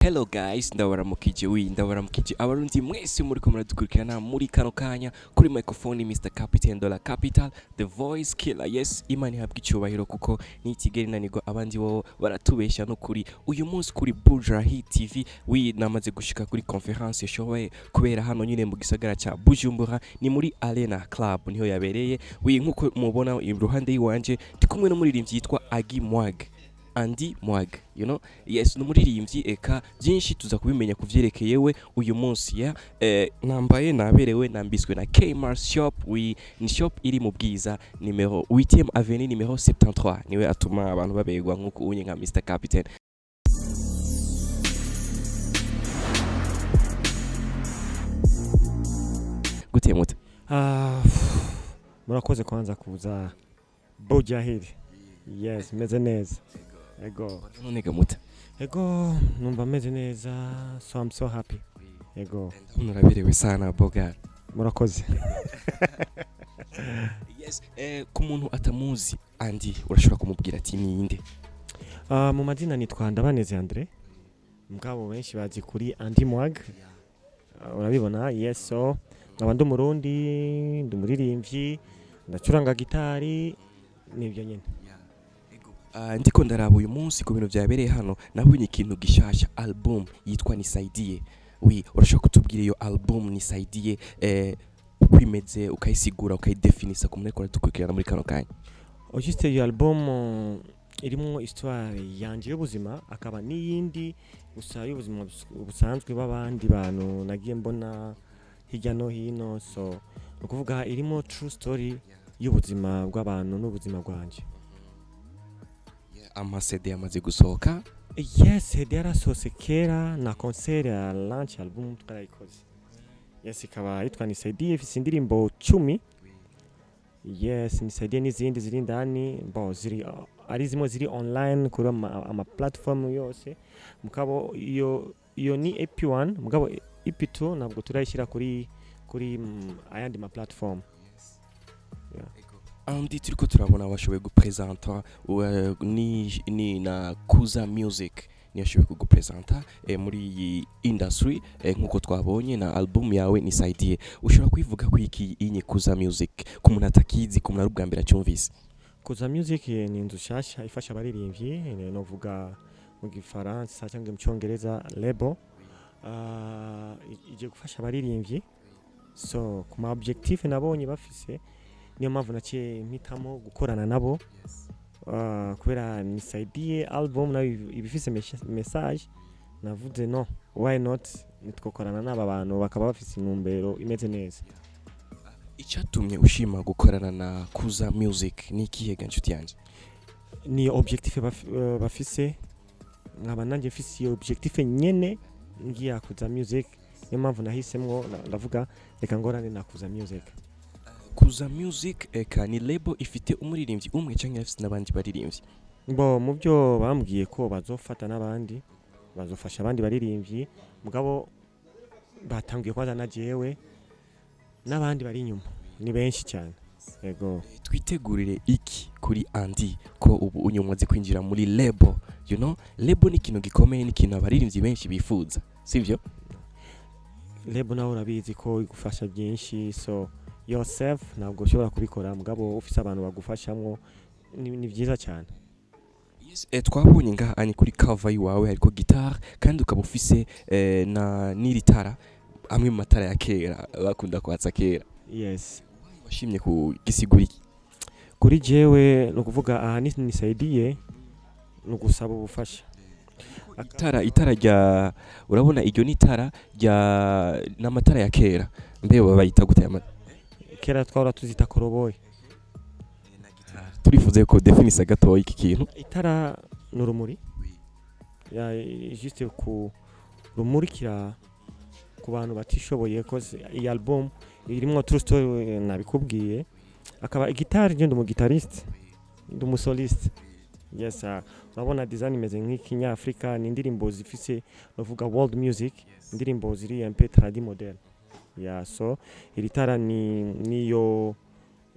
Hello guys, ndabaramukije, oui, ndabaramukije Abarundi mwese muriko muradukurikirana muri kano kanya. Kuri microphone Mr Captain Dollar Capital, the voice killer. Yes, Imana ihabwa icyubahiro kuko nitigera inanirwa, abandi bo baratubeshya. No kuri uyu munsi kuri Buja Hit TV, oui, namaze gushika kuri conference yashoboye kubera hano nyine mu gisagara ca Bujumbura, ni muri Arena Club niho yabereye. Oui, nkuko mubona iruhande y'iwanje ndi kumwe n'umuririmbyi yitwa Agi Mwag, Andy Mwag. Yes, ni umuririmbyi, eka byinshi tuza kubimenya kuvyerekeye we uyu munsi ya nambaye naberewe, nambiswe na Kmart Shop. Oui, ni shop iri mu Bwiza, numero 8e avenue, numero 73. Niwe atuma abantu baberwa nkuko unye nka Mr Captain. Gute mute? Ah, murakoze kwanza kuza Buja Hit. Yes, meze neza. Ego. None ga mute? Ego, numva meze neza, so I'm so happy. Ego. Ndabona uraberewe sana, bogar. Murakoze. Yes, ku muntu atamuzi Andy, urashobora kumubwira ati ninde? Ah, mu mazina nitwa Ndabaneze Andre. Mugabo benshi bazi kuri Andy Mwag. Ah, urabibona, yes, so nkaba ndi Umurundi, ndi umuririmbyi, ndacuranga gitari, nibyo nyine. Ndiko ndaraba uyu munsi ku bintu byabereye hano, nabonye ikintu gishasha, album yitwa Nisaidie. Oui, urashobora kutubwira iyo album Nisaidie uko imeze, ukayisigura, ukayidefinisa ku muntu ariko aradukurikirana muri kano kanya? Juste iyo album irimwo histoire yanje y'ubuzima, akaba n'iyindi gusa y'ubuzima busanzwe bw'abandi bantu nagiye mbona hirya no hino. So ni ukuvuga irimo true story y'ubuzima bw'abantu n'ubuzima bwanje. Ama CD yamaze gusohoka? Yes, CD yarasohotse kera, na concert ya launch album twarayikoze. Yes, ikaba yitwa Nisaidie, ifise indirimbo 10. Yes, Nisaidie n'izindi ziri indani, bo ziri ari zimwe ziri online kuri ama platform yose. Mugabo iyo ni EP1, mugabo EP2 ntabwo turayishyira kuri ayandi ma platform. Andy, turiko turabona washoboye gupresenta ni na Kuza Music niyo yashoboye kugupresenta muri iyi industry, nkuko twabonye na album yawe Nisaidie. Ushobora kwivuga ko iki inye Kuza Music ku muntu atakizi, ku muntu ari ubwa mbere acyumvise? Kuza Music ni inzu nshasha ifasha abaririmbyi, novuga mu Gifaransa cyangwa mu Cyongereza label. Igiye gufasha abaririmbyi, so ku ma objectif nabonye bafise, niyo mpamvu naciye mpitamo gukorana nabo. Kubera Nisaidie album nayo iba ifise message, navuze no why not nitwokorana n'aba bantu bakaba bafise intumbero imeze neza. Icyatumye ushima gukorana na Kuza Music ni ikihe ga nshuti yanjye? Ni objectif bafise, nkaba nanjye mfise iyo objectif nyene ngiya Kuza Music, niyo mpamvu nahisemwo ndavuga reka ngorane na Kuza Music. Kuza Music eka ni label ifite umuririmbyi umwe cyangwa ifite n'abandi baririmbyi? Bo mu byo bambwiye ko bazofata n'abandi, bazofasha abandi baririmbyi, mugabo batangiye kwanza na jewe, n'abandi bari inyuma ni benshi cyane, yego. Twitegurire iki kuri Andy, ko ubu unyumaze kwinjira muri label? Label ni ikintu gikomeye, ni ikintu abaririmbyi benshi bifuza, sivyo? Label nawe urabizi ko igufasha byinshi, so yourself ntabwo ushobora kubikora, mugabo ufise abantu bagufashamwo ni byiza cyane. Yes, twabonye ngaha ani kuri cover yiwawe hariko guitar, kandi ukaba ufise na n'iri tara, amwe mu matara ya kera bakunda kwatsa kera. Yes. Washimye kugisigura iki? Kuri jewe ni ukuvuga aha ni Nisaidie, ni ugusaba ubufasha. Itara rya, urabona iryo ni itara rya n'amatara ya kera, mbe bayita gute aya Kera twahora tuzita koroboyi. Turifuza ko definisa gatoya iki kintu. Itara ni urumuri ya juste ku rumurikira ku bantu batishoboye, ko iyi album irimwo true story nabikubwiye. Akaba igitari, je ndi umu guitariste, ndi umu soliste. Yes, urabona design imeze nk'ikinyafrika, ni indirimbo zifise bavuga world music, indirimbo ziri un peu tradi moderne ya. So iri tara ni niyo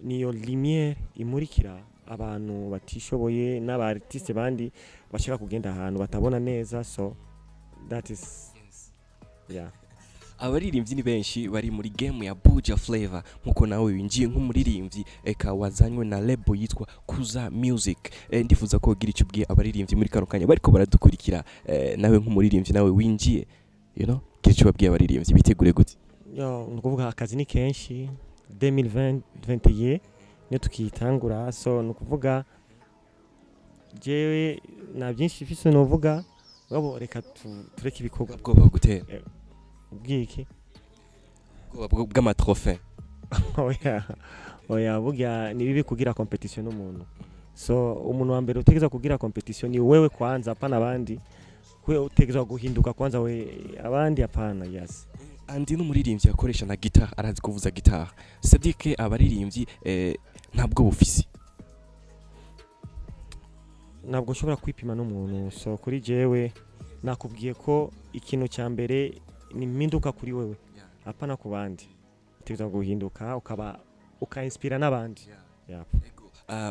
lumière imurikira abantu batishoboye n'aba artiste bandi bashaka kugenda ahantu batabona neza, so That is, yeah. Abaririmbyi ni benshi bari muri game ya Buja Flavor, nkuko nawe winjiye nk'umuririmbyi, eka wazanywe na label yitwa Kuza Music. Ndifuza ko ugira icyo ubwiye abaririmbyi muri kano kanya bariko baradukurikira, nawe nk'umuririmbyi nawe winjiye, gira icyo ubabwiye abaririmbyi, bitegure gute? Yo, ni ukuvuga akazi ni kenshi. 2020 21 niyo tukiyitangura, so ni ukuvuga jewe nta byinshi mfise novuga, mugabo reka tureke ibikorwa. Ubwoba gutera? Bwiki? Ubwoba bw'amatrophée. Oya, oya, burya ni bibi kugira competition n'umuntu. So umuntu wa mbere utegerezwa kugira competition ni wewe kwanza, hapana abandi. We utegerezwa guhinduka kwanza we, abandi hapana. Yes. Andy n'umuririmbyi akoresha na guitar, arazi kuvuza guitar. C'est-à-dire abaririmbyi ntabwo bufise. Ntabwo nshobora kwipima n'umuntu. So kuri jewe nakubwiye ko ikintu cya mbere ni impinduka kuri wewe, hapana ku bandi. Utegerezwa guhinduka ukaba ukainspira n'abandi. Yeah.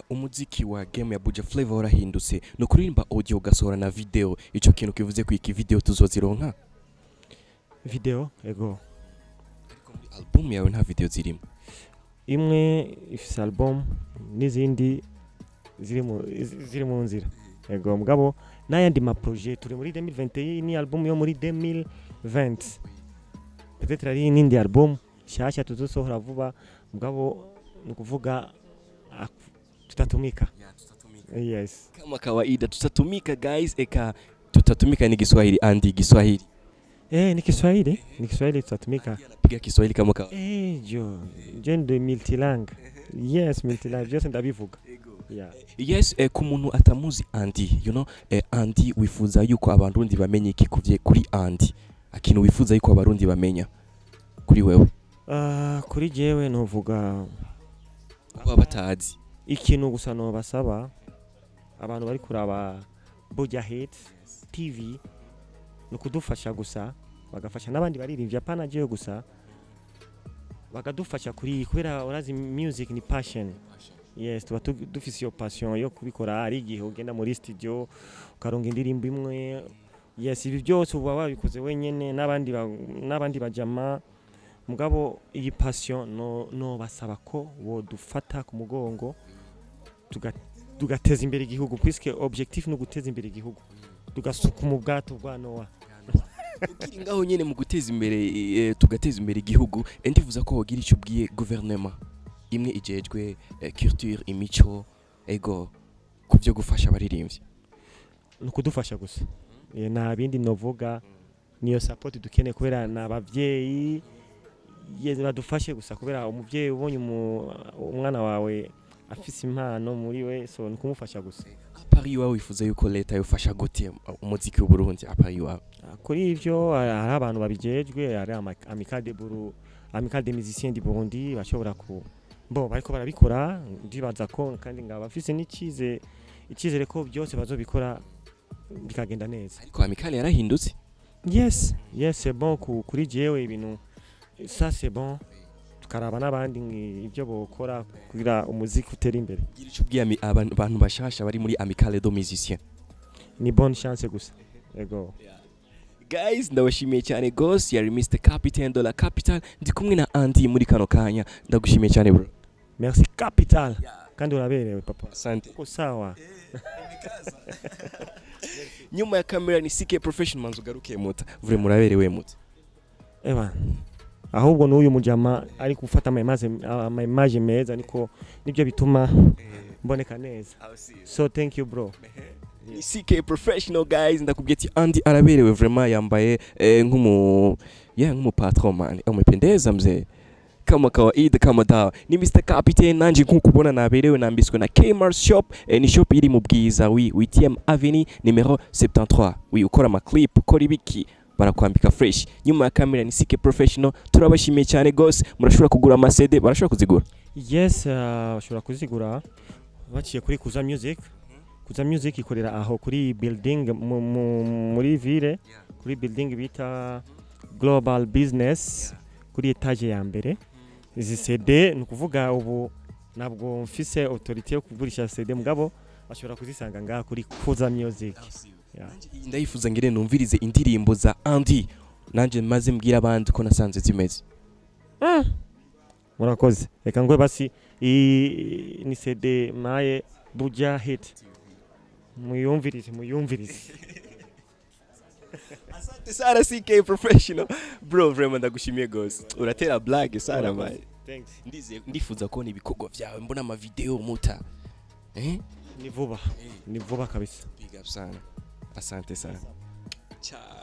Umuziki wa game ya Buja Flavor warahindutse, ni ukuririmba audio ugasohora na video. Ico kintu kivuze ko iki video tuzozironka? Video, ego. Ariko muri album yawe nta video zirimo. Imwe ifise album n'izindi ziri mu nzira, ego. Mugabo n'ayandi ma projet, turi muri 2021, ni album yo muri 2020, peut-être ari n'indi album nshyashya tuzosohora vuba. Mugabo ni ukuvuga tutatumika. Yes. Kama kawaida tutatumika, guys. Eka tutatumika ni Kiswahili, Andy, Kiswahili. Eh, ni Kiswahili, ni Kiswahili, tutatumika. Andy anapiga Kiswahili kama kawaida. Eh, jo je ndi multilangue. Yes, multilangue, byose ndabivuga, yeah. Yes, ku muntu atamuzi Andy, Andy, wifuza yuko abarundi bamenye iki kuvye kuri Andy? Akintu wifuza yuko abarundi bamenya kuri wewe? Kuri jewe novuga kuba batazi. Ikintu gusa nobasaba abantu bari kuraba Buja Hit TV ni ukudufasha gusa, bagafasha n'abandi baririmbyi, apana jewe gusa, bakadufasha kuri, kubera urazi music ni passion. Yes, tuba dufise iyo passion yo kubikora. Ari igihe ugenda muri studio ukaronga indirimbo imwe. Yes, ibi byose uba wabikoze wenyene n'abandi bajama. Mugabo iyi passion no basaba ko wodufata ku mugongo, tugateza imbere igihugu, puisque objectif ni uguteza imbere igihugu, tugasukuma ubwato bwa Noah. Ukiri ngaho nyene mu guteza imbere, tugateza imbere igihugu, ndifuza ko wogira icyo ubwiye guverinoma imwe ijejwe culture, imico, ego, ku byo gufasha abaririmbyi. Ni ukudufasha gusa. Nta bindi novuga, niyo support dukeneye, kubera ni abavyeyi. Yes, badufashe gusa, kubera umuvyeyi ubonye umwana wawe afise impano muri we, so ni kumufasha gusa. À part iwawe, wifuza yuko leta yofasha gute umuziki w'Uburundi, à part iwawe? Kuri ivyo hari abantu babijejwe, hari Amicale des musiciens du Burundi, bashobora ku bo bariko barabikora. Ndibaza ko kandi ngaba bafise n'ikize icyizere ko byose bazobikora bikagenda neza. Ariko amicale yarahindutse. Yes, c'est bon. Kuri jewe ibintu ça c'est bon, tukaraba n'abandi ibyo bokora kugira umuziki utere imbere. Gira icyo ubwiye abantu bashasha bari muri Amicale des musiciens. Ni bonne chance gusa, ego. Guys, ndabashimiye cyane gose. Yari Mr Captain de la Capital, ndi kumwe na Andy muri kano kanya. Ndagushimiye cyane, bro. Merci, Capital, kandi uraberewe, papa. Asante. Uko sawa. Nyuma ya kamera ni CK Professional. Manzu ugaruke muta vure, muraberewe muta. Eba, ahubwo n'uyu mujama ari gufata ama image meza, niko nibyo bituma mboneka neza. So thank you, bro. Ni CK Professional, guys. Ndakubwiye ati Andy araberewe vraiment, yambaye nk'umu, yeah, nk'umu patron man, umependeza mzee, kama kawaida, kama dawa. Ni Mr Captain, nanje nkuko ubona naberewe, nambiswe na Kmart Shop. Ni shop iri mu Bwiza, oui, 8e Avenue numéro 73, oui. Ukora ama clip, ukora ibiki, barakwambika fresh. Nyuma ya kamera ni CK Professional. Turabashimiye cyane gose. Murashobora kugura ama CD, barashobora kuzigura? Yes, bashobora kuzigura baciye kuri Kuza Music. Kuza Music ikorera aho kuri building muri ville, kuri building bita Global Business, kuri étage ya mbere. Izi CD, ni ukuvuga ubu ntabwo mfise autorité yo kugurisha CD, mugabo bashobora kuzisanga ngaha kuri Kuza Music. Yeah. Ndayifuza ngire numvirize indirimbo za Andy, nanje maze mbwira abandi ko nasanze zimeze. Murakoze. Reka ngwe basi, iyi ni CD maye Buja Hit, muyumvirize, muyumvirize. Asante sana, CK Professional. Bro, vraiment ndagushimiye gose, uratera blague sana, man. Thanks. Ndizeye, ndifuza kubona ibikorwa vyawe, mbona ama video muta, eh. Ni vuba, ni vuba kabisa. Big up sana, asante sana, ciao.